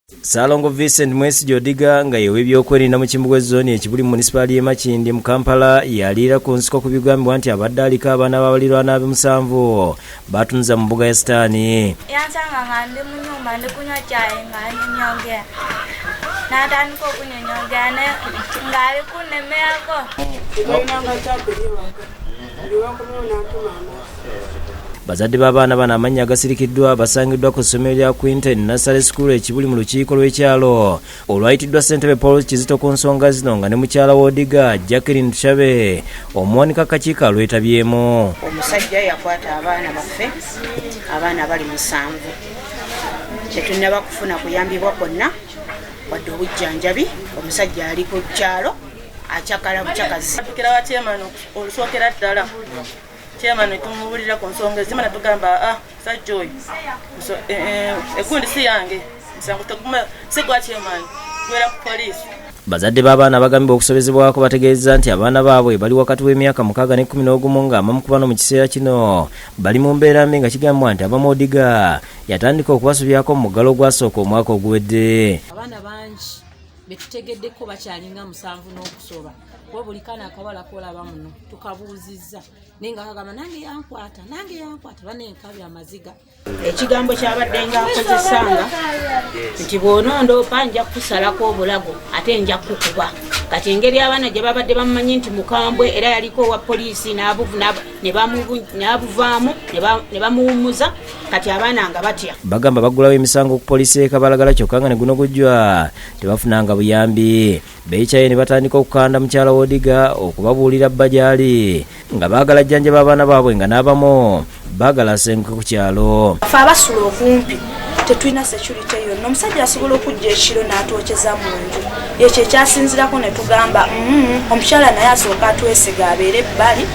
Ssaalongo Vincent Mwesigye Odiga nga ye w'ebyokwerinda mu Kimbugwe Zooni e Kibuli mu munisipaali y'e Makindye mu Kampala yaliira ku nsiko ku bigambibwa nti abadde aliko abaana b'abaliraanwa be musanvu b'atunza mu mbuga ya sitaani. Yansanga nga ndi mu nyumba ndi kunywa caayi nga anyonyongera n'atandika okunyonyongera ng'ali kunnemerako. Bazadde b'abaana bano amannya agasirikiddwa basangiddwa ku ssomero lya Quinten Nursery School e Kibuli mu lukiiko lw'ekyalo olwayitiddwa ssentebe Paul Kizito ku nsonga zino nga ne mukyala w'Odiga Jacqueline Tushabe omuwanika akakiiko alwetabyemu. Omusajja yakwata abaana baffe, abaana bali musanvu, tetunnaba kufuna kuyambibwa kwonna wadde obujjanjabi. Omusajja ali ku kyalo akyakala bukyakazi. Tukira wa chairman olusookera ddala chairman tumubulira ku nsonga ezimu natugamba ah sajja oyo egundi si yange musango teguma si gwa chairman gwera ku poliisi. Bazadde b'abaana abagambibwa okusobezebwako bategeezezza nti abaana baabwe bali wakati w'emyaka 6 ne 11 ng'abamu ku bano mu kiseera kino bali mu mbeera mbi nga kigambibwa nti abamu Odiga yatandika okubasubyako mu muggalo ogwasooka omwaka oguwedde. Abaana bangi betutegeddeko bakyalinga 7 n'okusoba kuba buli kaana akawala kolaba muno tukabuuzizza naye nga kagamba nange yankwata nange yankwata banenkabi amaziga. Ekigambo kyabadde ng'akozesanga nti bw'onondoopa nja kukusalako obulago ate nja kukukuba. Kati engeri abaana gye babadde bamumanyi nti mukambwe era yaliko owa poliisi n'abuvaamu ne bamuwummuza, kati abaana nga batya. Bagamba baggulawo emisango ku poliisi e Kabalagala kyokka nga ne guno gujwa tebafunanga buyambi. Beekyaye ne batandika okukanda mukyala w'Odiga okubabuulira bba gy'ali nga baagala jjanjaba abaana baabwe nga n'abamu baagala asenguke ku kyalo. Ffe abasula okumpi tetulina security yonna, omusajja asobola okujja ekiro n'atwokyeza mu nju. Ekyo ekyasinzirako ne tugamba omukyala naye asooka atwesiga abeere ebbali.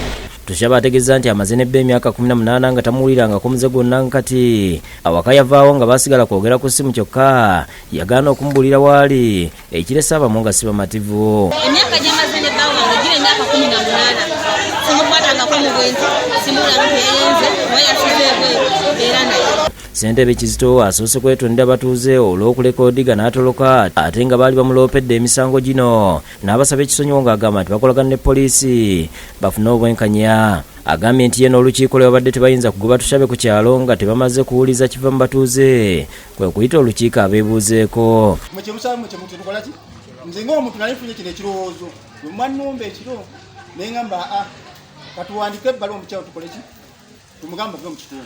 Tushaba ategeeza nti amaze n'ebba emyaka 18 nga tamuwulirangako muze gwonna kati awaka yavaawo nga baasigala kwogera ku ssimu kyokka yagaana okumubuulira waali ekiresa abamu nga si bamativu. Emyaka gy'amaze n'ebba wange gira emyaka 18 simukwatangako mu bwenzi, simuwulira nti yayenze oba yasize ebweru mbeera naye. Ssentebe Kizito asoose kwetondera abatuuze olw'okuleka Odiga n'atoloka ate nga baali bamuloopedde emisango gino n'abasaba ekisonyiwo ng'agamba nti bakolagana ne poliisi bafune obwenkanya. Agambye nti ye n'olukiiko lwe babadde tebayinza kugoba Tushabe ku kyalo nga tebamaze kuwuliza kiva mu batuuze kwe kuyita olukiiko abeebuuzeeko. Nze ng'omuntu nali nfunye kino ekirowoozo bwe mwannumba ekiro ne ŋŋamba aa katuwandike ebbaluwa omukyalo tukole ki tumugambe ove mu kitundu.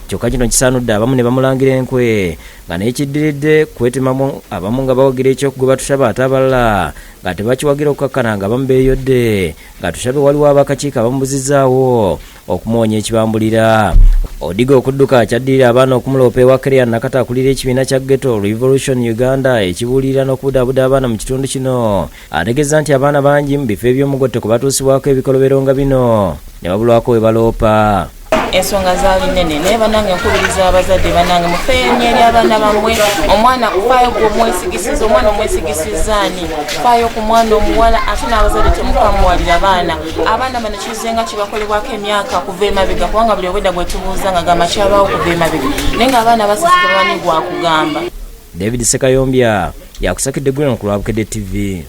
Kyokka kino kisaanudde abamu ne bamulangira enkwe nga n'ekiddiridde kwetemamu abamu nga bawagira eky'okugoba Tushabe ate abalala nga tebakiwagira okukakkana nga abamu beeyodde nga Tushabe waliwo abakakiiko abamubuzizaawo okumuwonya ekibambulira. Odiga okudduka kyaddirira abaana okumuloopa ewa Kereya Nakata akulira ekibiina kya Ghetto Revolution Uganda ekibuulirira n'okubudaabuda abaana mu kitundu kino. Ategeeza nti abaana bangi mu bifo eby'omugotteko batuusibwako ebikolobero nga bino ne babulwako we baloopa. Ensonga zaali nnene naye bannange nkubiriza abazadde bannange mufeeyo nnyo eri abaana bammwe. Omwana faayo gw'omwesigisiza, omwana omwesigisiza ani? Faayo ku mwana omuwala ate n'abazadde temukamuwalira baana. Abaana bano kizze nga kibakolebwako emyaka kuva emabega kubanga buli obwedda gwe tubuuza nga gamba kyabaawo kuva emabega naye ng'abaana basisi tebamanyi gwakugamba. David Sekayombya yakusakidde Guleno ku lwa Bukedde TV.